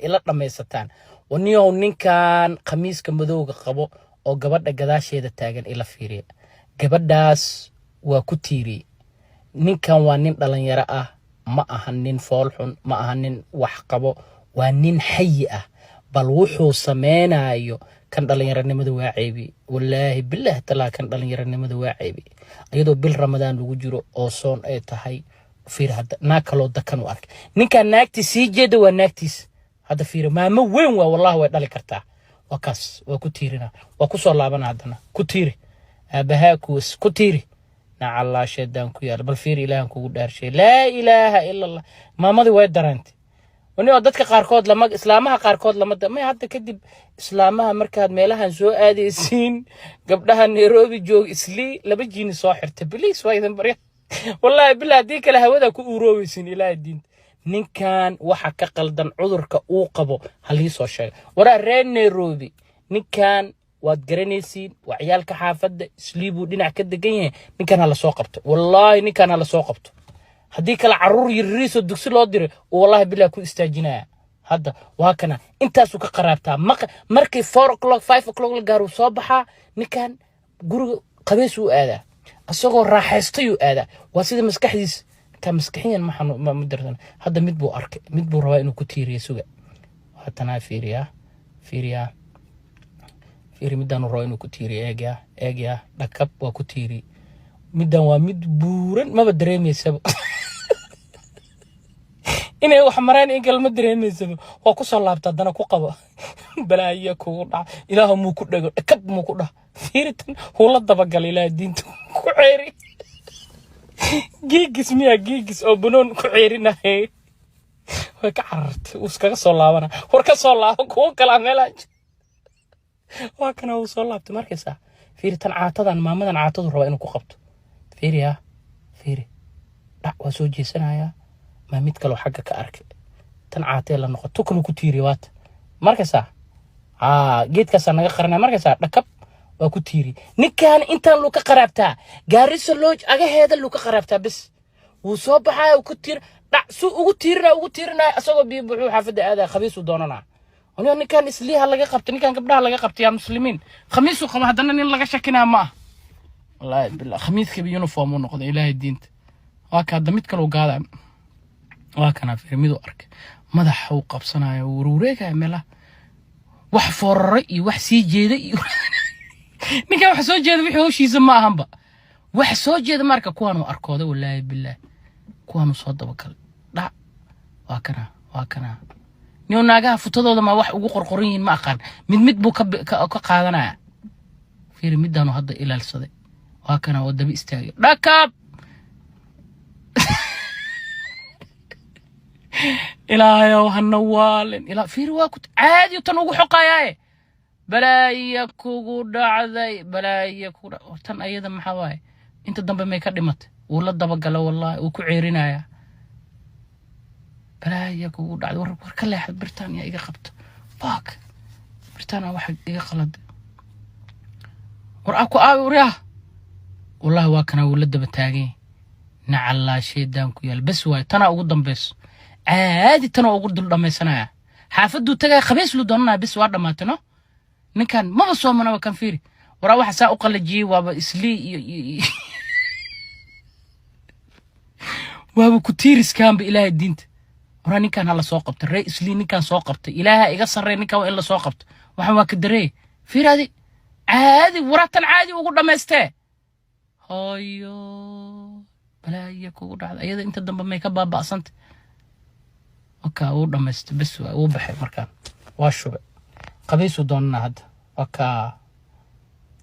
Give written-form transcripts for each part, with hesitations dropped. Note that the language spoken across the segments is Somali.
Ila dhammaysataan. Waniyow, ninkan khamiiska madowga qabo oo gabadha gadaasheeda taagan ila fiiriya. Gabadhaas waa ku tiiriyey. Ninkan waa nin dhalinyaro ah, ma aha nin foolxun, ma aha nin wax qabo, waa nin xayi ah. Bal wuxuu sameynayo kan dhalinyaronimada waa ceebi. Wallaahi, bilaahi, talaa, kan dhalinyaronimada waa ceebi, iyadoo bil Ramadaan lagu jiro oo soon ay tahay. Fiir hadda, naag kaloo dakan u arkay ninkan. Naagtii sii jeeda waa naagtiis. Hadda fiir, maamo weyn waa, wallahi way dhali kartaa. Waa kaas, waa ku tiirina, waa ku soo laabana, haddana ku tiiri. Aabahaa kuwas ku tiiri, nacallaa shaydaan ku yaala. Bal fiir, Ilaahan kugu dhaarshay, laa ilaaha ila Allah. Maamadii way dareentay. Wani dadka qaarkood lama, islaamaha qaarkood lama may. Hadda kadib islaamaha markaad meelahan soo aadaysiin, gabdhaha Nairobi joog, Islii, laba jiini soo xirta, please, waa idin barya. Wallahi billah, haddii kale hawada ku uuroobaysiin. Ilaahay diinta, ninkan waxa ka qaldan, cudurka uu qabo halii soo sheega. Waraa reer Nairobi, ninkan waad garanaysiin, waa ciyaalka xaafadda Islii buu dhinac ka degan yahay. Ninkan hala soo qabto, wallaahi ninkan hala soo qabto. Haddii kale caruur yarariisoo dugsi loo diray uu wallahi bilah ku istaajinaya. Hadda waa kana, intaasuu ka qaraabtaa. Markii 4 o'clock, 5 o'clock la gaaro, soo baxaa ninkan. Guriga qabeys uu aadaa, isagoo raaxaystayuu aadaa. Waa sida maskaxdiis ninkaa maskaxiyan ma xanu ma darsan. Hadda mid buu arkay, mid buu rabaa inuu ku tiiriyo. Suga, haatanaa fiiriyaa, fiiriyaa, fiiri. Midaanu rabaa inuu ku tiiriyo. Eegyaa, eegyaa, dhakab, waa ku tiiriye. Middan waa mid buuran, maba dareemaysaba inay wax maraan, in kale ma dareemaysaba. Waa ku soo laabta, haddana ku qaba. Balaayo kugu dhaca, Ilaahu muu ku dhego, dhakab muu ku dhah. Fiiritan wuu la dabagalay. Ilaah diinta ku ceeri. Giigis miyaa? Giigis oo banoon ku ceerinayay. Way ka carartay, wuu iskaga soo laabana. War ka soo laaban, kuwo kalaa meelaha waa kana. Wuu soo laabtay, markaysaa. Fiiri tan caatadan, maamadan caatadu rabaa inuu ku qabto. Fiiri, ha fiiri, dhac, waa soo jeesanayaa. Maa mid kaloo xagga ka arkay, tan caatee la noqo, tu kaluu ku tiiriya. Waata, markaysaa. Aa, geedkaasaa naga qaranaya, markaysaa. Dhakab, waa ku tiiri. Ninkan intaan luu ka qaraabtaa, Gaarisa Lodge agaheeda luu ka qaraabtaa. Bes, wuu soo baxaya, ku tiir, dhac, suu ugu tiirinaya, ugu tiirinaya, isagoo biyo buxuu xaafadda aadaya, khabiisuu doonanaa. Anigo ninkan Isliiha laga qabtay, ninkan gabdhaha laga qabtay. Yaa muslimiin, khamiisuu qaba, haddana nin laga shakinaya ma ah. Wallaahi billah, khamiiskaba uniform uu noqday. Ilaahay diinta, waa ka hadda mid kaluu gaada. Waa kana, fiir, miduu arkay, madaxa uu qabsanaya, wuu warwareegaya meelaha, wax fooraray iyo wax sii jeeday. Iyo ninkan wax soo jeeda, wixii hawshiisa ma ahanba. Wax soo jeeda marka kuwaanuu arkooday. Wallaahi billaah, kuwaanuu soo dabagalay. Dhac, waa kana, waa kana. Niyo, naagaha futadooda ma wax ugu qorqoran yihiin? Ma aqaan. Mid mid buu ka qaadanaya. Fiiri, midaanu hadda ilaalsaday. Waa kana, oo daba istaagay. Dhakab, Ilaahayow hana waalin. Ilaa fiiri, waa ku caadi tan ugu xoqayaaye. Balaaya kugu dhacday, balaaya kugu dhac. Tan ayada maxaa waaye? Inta dambe may ka dhimatay? Wuu la dabagala, wallahi wuu ku ceerinayaa. Balaaya kugu dhacday. War, war, ka leexad. Birtaan yaa iga qabto? Fuck, birtaan waxa iga qaladay. War a ku aabi, waryaa. Wallahi waa kana, wuu la daba taagan yahay. Nacallaa shaydaan ku yaal. Bes waaye, tanaa ugu dambayso. Caadi tanoo ugu dul dhammaysanaya. Xaafaduu tagaya, khabiis lu doonanaya. Bes, waa dhammaatay. No, ninkan maba soomanaba kan. Fiiri, waraa, waxa saa u qalajiyey waaba Islii iyo waaba ku tiiriskaanba. Ilaahay diinta, waraa, ninkan hala soo qabto. Ree Islii, ninkan soo qabtay. Ilaaha iga sarrey, ninkan waa in la soo qabto. Waxan waa ka daree. Fiiraadi, caadi, waraa, tan caadi ugu dhammaystee. Hooyo, balaaya kugu dhacda. Iyada inta dambe may ka baaba'santa? Waka, wuu dhammaystay. Bes waa, wuu baxay. Markaan waa shubay, qabiisuu doonana hadda. Waka,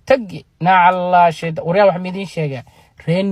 tagi, nacallaa shayda. Waryaa, waxaan idiin sheegaa, reer